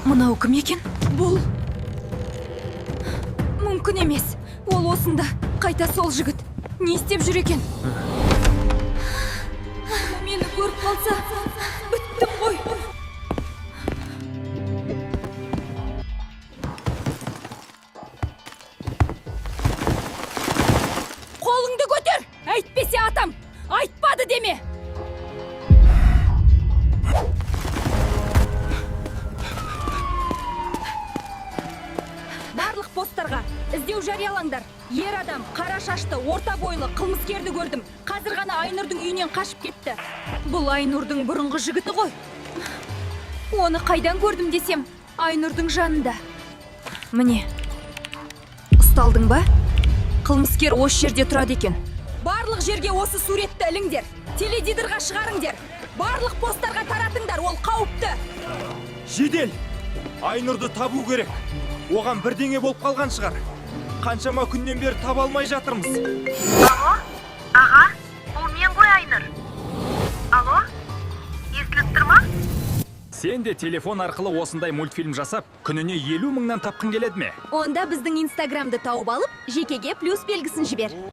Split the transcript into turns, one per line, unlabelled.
Мынау кім екен? Бұл мүмкін емес. Ол осында. Қайта сол жігіт. Не істеп жүр екен? Мені көріп қалса, біттім ғой. Қолыңды көтер! Әйтпесе атам! Айтпады деме! Барлық посттарға іздеу жариялаңдар. Ер адам, қара шашты, орта бойлы қылмыскерді көрдім. Қазір ғана Айнұрдың үйінен қашып кетті. Бұл Айнұрдың бұрынғы жігіті ғой. Оны қайдан көрдім десем, Айнұрдың жанында. Міне. Ұсталдың ба? Қылмыскер осы жерде тұрады екен. Барлық жерге осы суретті іліңдер. Теледидарға шығарыңдар. Барлық посттарға таратыңдар, ол қауіпті.
Жедел! Айнұрды табу керек. Оған бірдеңе болып қалған шығар. Қаншама күннен бері таба алмай жатырмыз.
Алло? Аға, бұл мен ғой, Айнұр. Алло? Естіліп тұр ма?
Сен де телефон арқылы осындай мультфильм жасап, күніне 50 мыңнан тапқың келеді ме?
Онда біздің инстаграмды тауып алып, жекеге плюс белгісін жібер.